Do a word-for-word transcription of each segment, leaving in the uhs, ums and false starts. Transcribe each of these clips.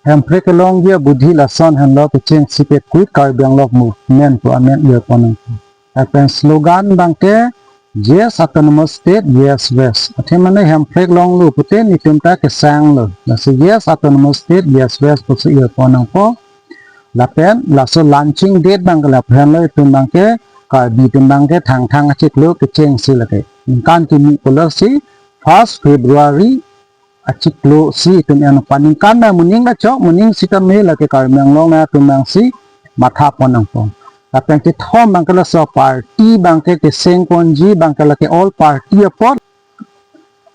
Hemprek kelongji abudhi lason henlo kecheng sipet quit Karbi Anglong movement pu amen irpon nangpo. Lapen slogan abangke Yes Autonomous State, Yes West. Athe mane Hemprek longlo pute netum ta kesanglo. Lasi Yes Autonomous State, Yes West pusi irpon nangpo. Lapen laso launching date abangke lahenlo itum abangke Karbi atum abangke Thangthang achiklo kecheng si lake. Ningkan kimi pulo si first February achiklo si itum en nangpo. Ningkan na moning kachok, moning sitame lake Karbi Anglong atum abang si mathapon nangpo. Lapen kethom abangke laso party abangke kesengponji abangke lake All Party apot.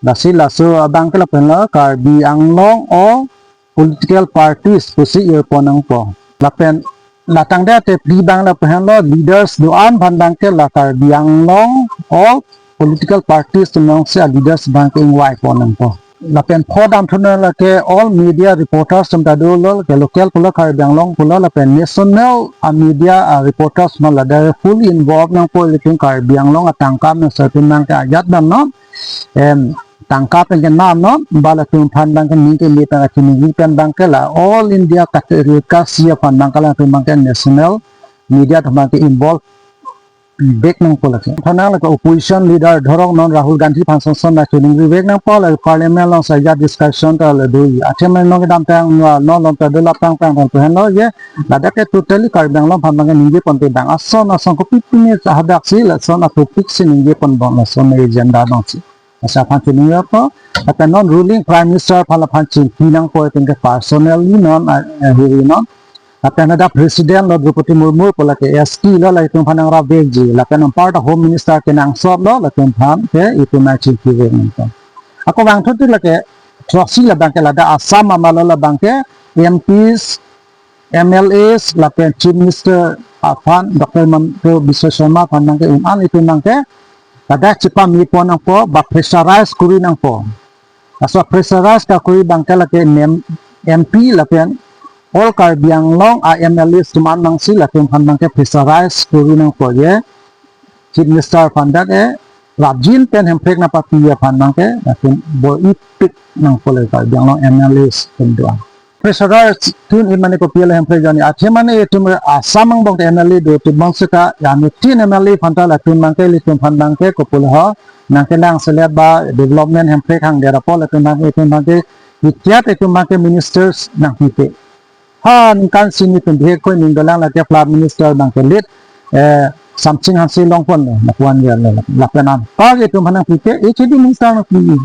Lasi laso abangke lahenlo Karbi Anglong All Political Parties pusi irpon nangpo. Lapen latangte phli abang lahenlo leaders do-an aphan abangke la Karbi Anglong All Political Parties atum alongsi a leaders abangke ingvaipon nangpo. Lapen pho damthu nang lake all media reporters atum ta dolo, lake local pulo, Karbi Anglong pulo, lapen national a media a reporters ma ladak fully involved nangpo, ilitum Karbi Anglong atangka mesa atum abangke ajat damnon. Em, tangka pen kenamnon, ba latum aphan abangke ning keme pen kachiningri pen abangke la All India Catholic Church aphan abangke latum abangke national media atum abangke involve vek nangpo lake. Thanang lake opposition leader dhorok non Rahul Gandhi aphan sonson nangchiningri vek nangpo, lake parliament alongsi ajat discussion ta le do. Athe mane non kedamtang non non ta do lapang pang pang henlo je. Ladak ke totally Karbi Anglong aphan abangke ningjeponpe abang ason ason kopi pini hadak si lason a topic si ningjeponbom lason agenda alongsi. Laso aphan chiningjepo, lapen non ruling Prime Minister aphan aphan chingki nangpo itum ke personally non, ah, eh, hiri non. Lapen ada President lo Droupadi Murmu pu lake S T lo, latum aphan nangrap vekji. Lapen anpar ta Home Minister kenangsot lo, latum aphan ke itum nangchingki vek nangpo. Ako vangthu tik lake throksi labangke ladak Assam amalo labangke M Ps, M L As, lapen Chief Minister aphan, Doctor Himanta Biswa Sarma aphan abangke un-an itum abangke ladak chepamepon nangpo, ba pressurize kori nangpo. Laso pressurize kakori abangke lake mem-, M P lapen all Karbi Anglong a M L As atum an abangsi latum aphan abangke pressurize kori nangpo je Chief Minister aphan dak e rapjin pen Hemprek nangpapi aphan abangke latum bor-ipik nangpo le Karbi Anglong M L As atum do-an. Pressurize tun in mane kopi le Hemprek ajoine. Athe mane itum Assam angbong M L A do, tebon seta ya nitin M L A aphan ta latum abangke ilitum aphan abangke kopi le ho nangkelangselet ba development Hemprek hangder apot latum abangke itum abangke ikiat itum abangke ministers nangpipe. Ha ningkan sini atum bihek koi ning dolang lake flood minister abangke lit, eh, Samsing Hanse longpon lo, lapuan ya lo, lapen anpar itum aphan nangpipe, H A D minister nangpi.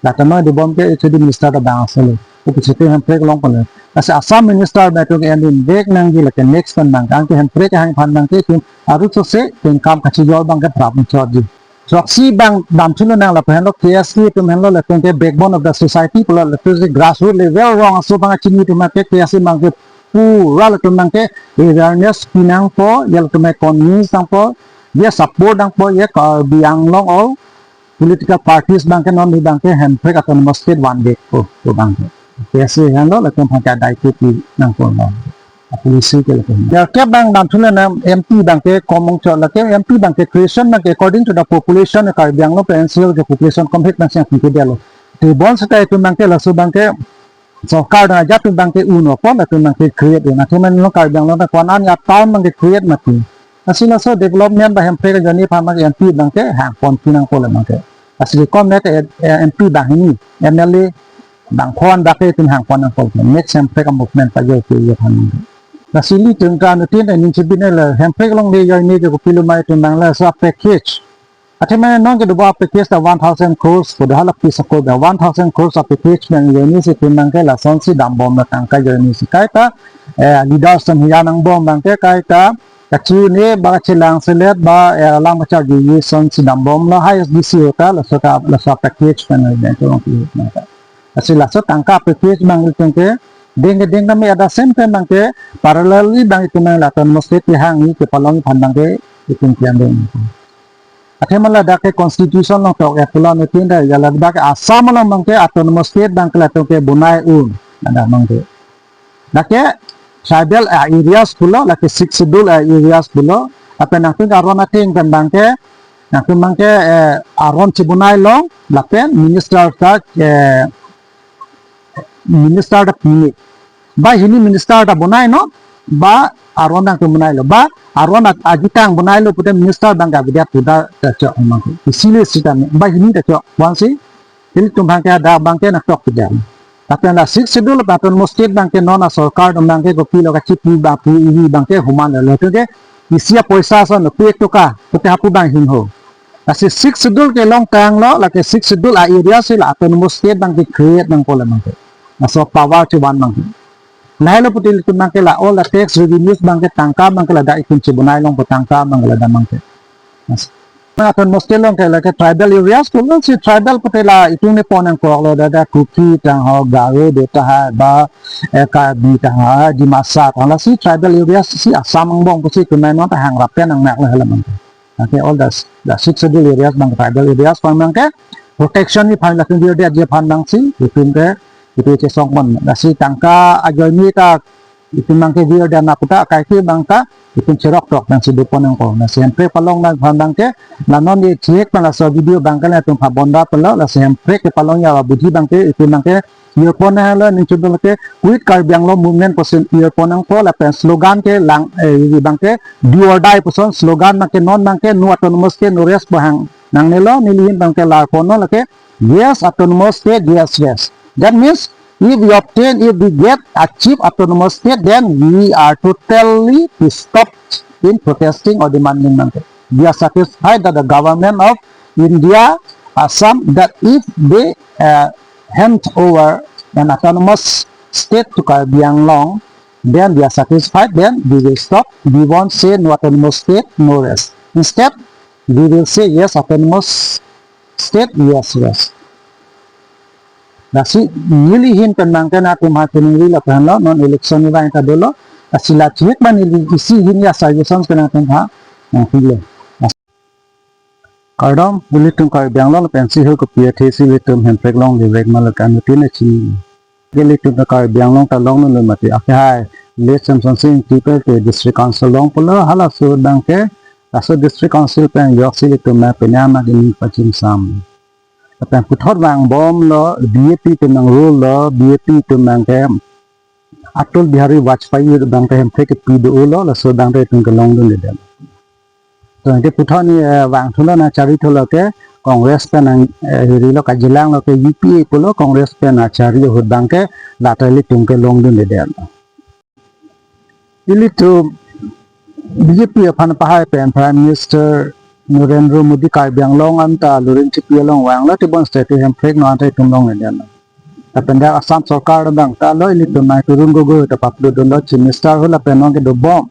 Latum noi dobom ke H A D minister ta bang asolo. Oke, sete Hemprek longpon lo. Lasi Assam minister abang itum en dun vek nangji lake next pen abang. Anke Hemprek hang aphan abangke itum arusose pen kam kachijor abangke prap chotji. Throksi abang damthu lonang lapen henlo K S A atum henlo latum ke backbone of the society pulo latum si grassroots level along aso abang chini atum ke K S A abangke pura latum abangke awareness pi nangpo, ya latum ke convince nangpo, ya support nangpo, ya Karbi Anglong all political parties abangke non abangke Hemprek Autonomous State vanvekpo, pu abangke. K S A henlo latum aphan ke daito pi nangpo non. Policy ke latum. Ya ke abang damthu lonang M P abangke komong chot lake M P abangke creation abangke according to the population Karbi Anglong pen N C L ke population complete nang siang pi ke dia lo. Tebon seta itum abangke laso abangke sorkar dan ajat atum abangke un-o apot latum abangke create un. Athe mane lo Karbi Anglong ta ko-an ya town abangke create mati. Lasi laso development ba Hemprek ajoine aphan abangke M P abangke hangponpi nangpo le abangke. Lasi kom ne ke, eh, M P banghini, M L A bangphon abangke itum hangpon nangpo. Next Hemprek a movement pajoi ke ye aphan abangke. Lasi ilitum ta nutin ta ning chibine le Hemprek along le ajoine ke kopi lo ma itum abang laso package. Athe mane non ke do ba package ta one thousand crores, ko do hala pisa ko da one thousand crores a package abang ajoine si itum abangke lasonsi dambom na tangka ajoine si kaita, eh, leaders atum hiya nangbom abangke kaita kachini ba kachelangselet ba, eh, alang kacharjuji asonsi dambom lo H A D C hota laso ka, laso package abang ajoine itum abangke. Lasi laso tangka package abang ilitum ke deng ke deng kami ada sempe abangke parallelly abang itum abang la Autonomous State kehang ni kepalong aphan abangke itum kiam deng. Athe mane ladak ke constitution along tok ya pulo nutin da ya ladak ke Assam along abangke Autonomous State abangke latum ke bonai un. Ada abangke. Dak ke tribal, eh, areas pulo, lake Sixth Schedule, eh, areas pulo, lapen nangtum aron ateng pen abangke, nangtum abangke, eh, aron chibonai long, lapen minister ta, eh, minister ta pini. Ba hini minister ta bonai non, ba aron nang tu bonai lo, ba aron at ajitang bonai lo pute minister bang ka bidat puda ta chok mang. Isi le sita ne, ba hini ta chok, wan si, hil tum bang ke ada bang ke nak tok puda. Tapi la six schedule ba autonomous state bang ke non a sorkar dong bang ke kopi lo kachipi ba pu iwi bang ke human lo. Lo tu ke isi a poisa so no pek to ka, pute hapu bang hin ho. Lasi six schedule kelong tanglo, lake six schedule a area si la autonomous state bang ke create nangpo le bang ke. Laso power chuban bang ke. Lahai lo pute ilitum bang ke la all the tax revenues bang ke tangka bang ke ladak itum chibonai longpo tangka bang ke ladak bang ke. Lasi autonomous state along ke lake tribal areas pulo si tribal pute la itum ne pon nangkok lo dada Kuki tang ho Garo do tahai ba eh, Karbi tang ho Dimasa tang lasi tribal areas si Assam angbong pusi kunai non ta hangrap pen nang nak le hala bang ke. Okay, all the, the six schedule areas bang tribal areas bang bang ke protection ni phan latum dia dia phan bang si itum ke itum chesong pon. Lasi tangka ajoine ta itum bang ke dia dia na puta kai ke bang ta itum cherok tok bang si dupon nangpo. Lasi hemprek palong nang phan bang ke la non di chihek pen laso video bang ke latum pha bonda pelo lasi hemprek ke palong ya budhi bang ke itum bang ke Earphone na halo ning chundul ke Quit Karbi Anglong Movement puson earphone nangpo lapen slogan ke lang eh bang ke do or die puson slogan bang ke non bang ke no autonomous ke no rest pu hang nangnelo nelihin bang ke larpo non lake yes autonomous state yes rest. That means if we obtain, if we get achieve autonomous state, then we are totally stopped in protesting or demanding bang ke. We are satisfied that the government of India, Assam, that if they uh, hand over an autonomous state to Karbi Anglong, then we are satisfied, then we will stop. We won't say no autonomous state, no rest. Instead, we will say yes, autonomous state, yes, rest. Lasi nelihin pen bang ke na tum ha chiningri lapen lo non election ni bang ta dolo. Lasi la chihek bang neli isi hin ya suggestions ke na tum ha nangpilo. Kardom, ilitum Karbi Anglong pensi ho kopi athe si ilitum hemprek longle vek ma lo kan tin chini. Ilitum ta Karbi Anglong ta longlo mati. Ake hai le Samson Sing Ingti pen ke district council longpo lo halaso bang ke laso district council pen yok si ilitum ma penyama kini pachim sam. Lapen puthot vangbomlo B J P atum nang rule lo, B J P atum bang ke Atal Bihari Vajpayee bang ke hemprek kepi dolo, laso bang ke itum kelongdunde. To ke puthot ni eh, vangthulo na charithulo ke Congress pen nang eh, hirilo kajilanglo ke U P A pulo Congress pen na chari ahut bang ke la ta ilitum kelongdunde. Ilitum B J P aphan pahai pen Prime Minister Narendra Modi Karbi Anglong anta Lurinchipi along vanglo tebon state hemprek no anta itum longledetlo. Lapen dak Assam sorkar bang ta lo ilitum nai Tarun Gogoi ta paplu dunlo Chief Minister ho lapen non kedobom.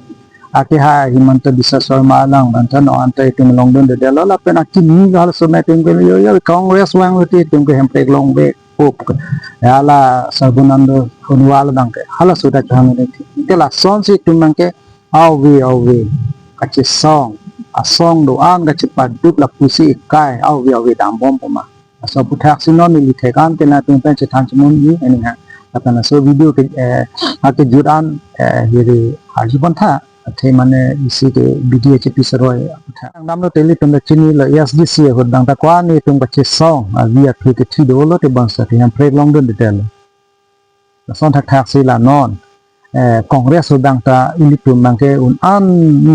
Ake hai Himanta Biswa Sarma alang bang ta no anta itum longdundedetlo lapen akimi hal so nai itum ke yo yo Congress vang lo te itum ke hemprek longvek. Up ke hala Sarbananda Sonowal bang ke hala sudah chang ini ke lason si itum bang ke awi awi kachesong asong do-an kachepaduk lapusi ikai awi awi dambom puma. Laso aputhak si non neli thek-an ke na tum pen chethan chemun ji ini ha. Lapen laso video ke eh, ha kejut an eh, hiri arju pon tha. Athe mane isi ke B D H P saroi aputhak. Ang damlo te ilitum ta chinilo A S D C ahut bang ta ko-an itum kachesong avi aphi kethi dolo tebon state hemprek longdundedetlo. Lason thakthak si la non eh, Congress ahut bang ta ilitum bang ke un an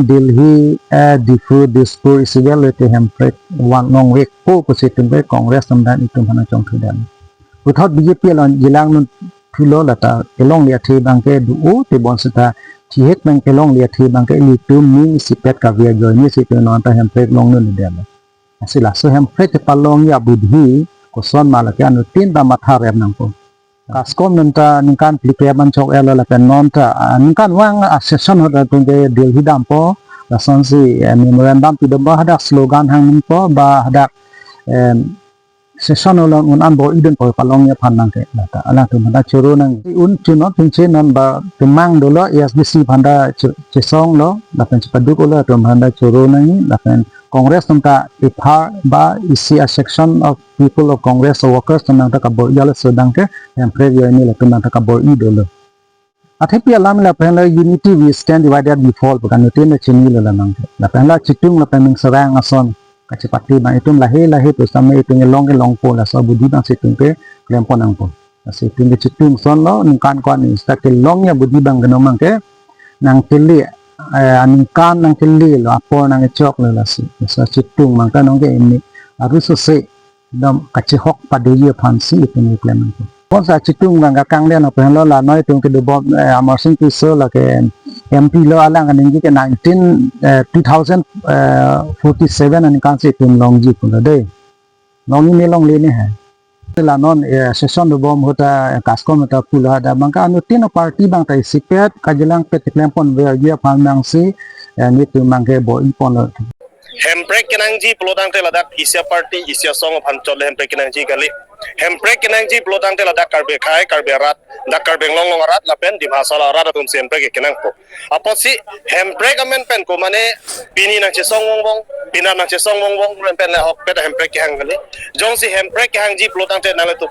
Delhi eh, Diphu Dispur isi gel lo te hemprek van longvekpo pusi itum ke Congress atum dan itum aphan chongthudet. Puthot B J P along jilang nun thulo la ta kelongle athe bang ke do-o tebon seta chihek bang kelongle athe bang ke ilitum ning isipet kave ajoine si itum non ta hemprek longdundedetlo. Lasi laso hemprek kepalongji abudhi koson ma lake anuttin ta matha rem nangpo. Kaskom non ta ningkan phlikre ban chok-etlo lapen non ta ah, ningkan vang a session ahut atum ke Delhi dampo lason si eh, memorandum pidampo hadak slogan hang nangpo ba hadak eh, session along un an bor-idunpo palongji aphan bang ke la ta alangtum hadak choro nang un chunon pinche non ba tumang dolo A S D C aphan ta che- chesonglo lapen chepaduk-olo atum aphan ta choro nangji lapen Congress atum ta iphar ba isi a section of people of Congress or workers atum nang ta kabor-i alo so bang ke hemprek ajoine latum nang ta kabor-i dolo. Athe pi alam lapen la unity we stand divided we fall pu kan itum ta chinilo la nang ke. Lapen la chitung lapen ning sarang ason kachepate bang itum lahei lahei pusitame itum kelong kelongpo laso abudhi bang si itum ke klempon nangpo. Lasi itum ke chitung sonlo, ningkan ko-an seta kelong ya budi abang ke non abang ke nangkele, eh, aningkan nangkelelo, apor nangkechoklo lasi. Lasi chitung abang ta non ke ini arusose dam kachehok padoji aphansi itum keklem nangpo. Bonta chitung abang ke kangdeng aphan lo, la non itum kedobom, eh, Amarsing Tisso lake M P lo, alang kaningje ke nineteen, eh, two thousand, eh, forty-seven aningkan si itum longji pulo dei. Longji ne longle ne he. La non, eh, session dobom ahut ta, eh, KASCOM ahut ta pulo hadak abang ke anuttin aparty abang ta isipet kachelang pet keklem ponverji aphan nangsi, eh, netum abang ke bor-i ponlo. Hemprek kenangji pulotangte ladak isi aparty, isi asong aphan chot le hemprek kenangji kali. Hemprek kenangji pulotangte ladak Karbi akhei, Karbi arat, dak Karbi Anglong along arat lapen Dima Hasao arat atumsi hemprek kenangpo. Apotsi hemprek amen pen ko mane pini nangchesong vongvong, pini nangchesong vongvong pen le ahokpet hemprek kehang kali. Jongsi hemprek kehangji pulotangte nanglitum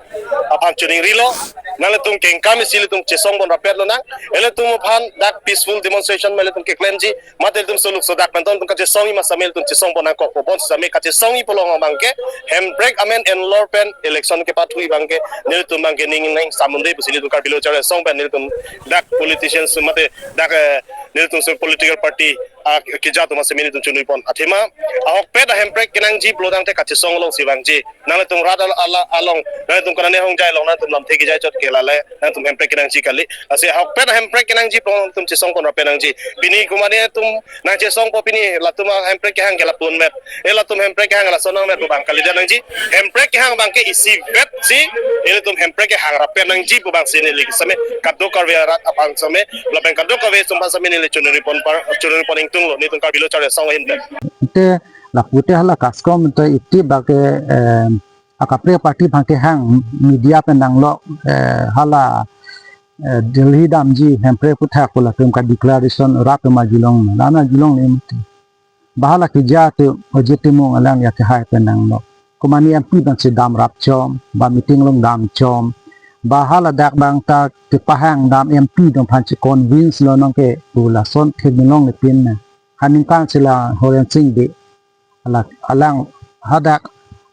aphan chuning rilo, nanglitum kengkam isi ilitum chesong pon rapet lonang, ilitum aphan dak peaceful demonstration ma ilitum keklemji, mate ilitum soluk sodak pen ton ilitum kachesongji ma same ilitum chesong pon nangkokpo, bonta same kachesongji pulo abang ke hemprek amen enlor pen election kepathu abang ke nelitum abang ke ning neng samunde pusi nelitum Karbi Lo Charli Asong pen nelitum dak politicians mate dak, eh, nelitum so political party, ah, keja atum same nelitum chunui pon. Athema ahokpet hemprek kenangji pulotangte kachesong alongsi vangji. Nanglitum rat al-, ala-, along, nanglitum konane hongjai along, nanglitum lamthe kejai chot ke lale, nanglitum hemprek kenangji kali. Lasi ahokpet hemprek kenangji pulo nanglitum chesong pon rapet nangji. Pini ko mane itum nangchesongpo, pini latum hemprek kehang ke lapu-an met. Eh, latum hemprek kehang lason nang met pu abang kalidet nangji. Hemprek kehang abang ke isipetsi ilitum hemprek kehang rapet nangji pu abangsi neli same kadokave arat aphan same lapen kadokave atum aphan same neli chunuri pon par, chunuri pon ingtunglo, netum Karbi Lo Charli Asong ahin pen. Te lapu te hala KASCOM te iti abang ke, eh, akaprek aparty abang kehang media pen nanglo, eh, hala, eh, Delhi damji hemprek aputhak pu latum kadeclaration rat atum ajulong, la-an ajulongle mati. Ba hala keja atum Ojit Timung alang ya kehai pen nanglo. Ko mane M P abangsi dam rap chom, ba meeting along dam chom. Ba hala dak abang ta kepahang dam M P atum aphan si convince lo non ke pu lason thekdun longle pin na. Aningkan si la Horen Sing Bey ala-, alang hadak,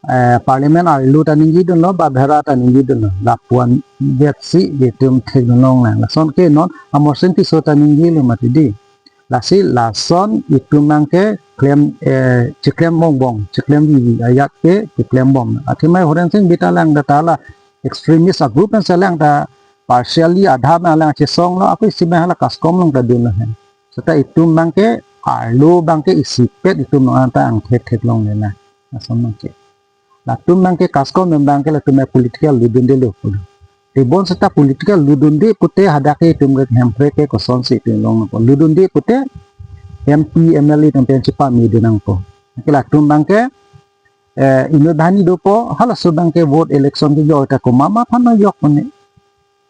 eh, parliament arlo ta ningjidunlo, ba bera ta ningjidunlo, lapu-an vetsi itum thekdun longlang. Lason ke non Amarsing Tisso ta ningjelo mati dei. Lasi lason itum abang ke klem, eh, cheklem vongvong, cheklem vivi ajat ke cheklem bom. Athema Horen Sing Bey ta alang ta hala extremist a-group pen si alang ta partially adha pen alang chesonglo, ako isi pen hala KASCOM along ta dunlo he. Seta itum abang ke arlo abang ke isipet itum along anta angthek thek longle na. Lason abang ke. Latum abang ke KASCOM abang ke latum political ludundelo pulo. Te bonseta political ludunde pute hadak ke itum ke hemprek ke kosonsi itum longpo. Ludunde pute M P, M L A atum pen chepamedun nangpo. Ke latum abang ke, eh, inut banghini dopo, halaso abang ke vote election kejok ta komat ma aphan ma jokpo ne.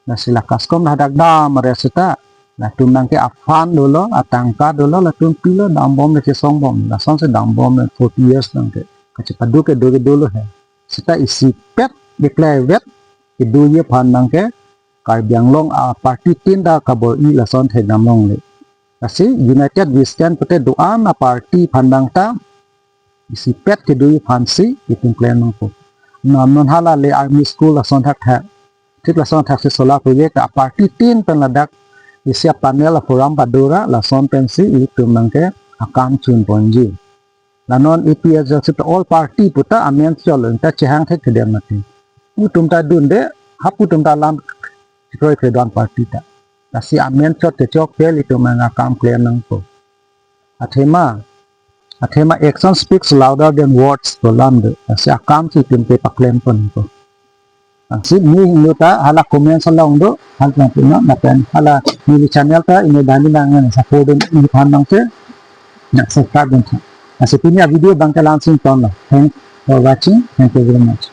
Lasi la KASCOM hadak dam arest seta. Latum abang ke a-fund dolo, atangka dolo, latum pilo, dambom le chesongbom. Lasonsi dambom le forty years abang ke. Kachepado kedo ke dolo he. Seta isipet, iklai vet, kedoji aphan abang ke, Karbi Anglong aparty tin ta kabor-i lason thekdam longle. Lasi United We Stand pute do-an aparty aphan abang ta, isipet kedoji aphansi itum klem nangpo. Non non hala le army school lason thakthak. Thik lason thaksi solar project aparty tin pen ladak isi a-panel a-forum pado ra lason pensi itum abang ke akam chun ponji. La non A P H L C ta all party puta amen cholo ta chehang thek kedem mati. Pu atum ta dunde, hapu atum ta alam chikroikre do-an party ta. Lasi amen chot kechok pen itum abang akam klem nangpo. Athema, athema action speaks louder than words pu alam do. Lasi akam si itum ke paklem ponpo. Lasi ne inut ta hala comments along do, hal tang pino, lapen hala neli channel ta inut banghini nang support dun, inut aphan nang ke, nang subscribe dun tha. Lasi pini a-video abang ke la-ansi tonlo. Thanks for watching. Thank you very much.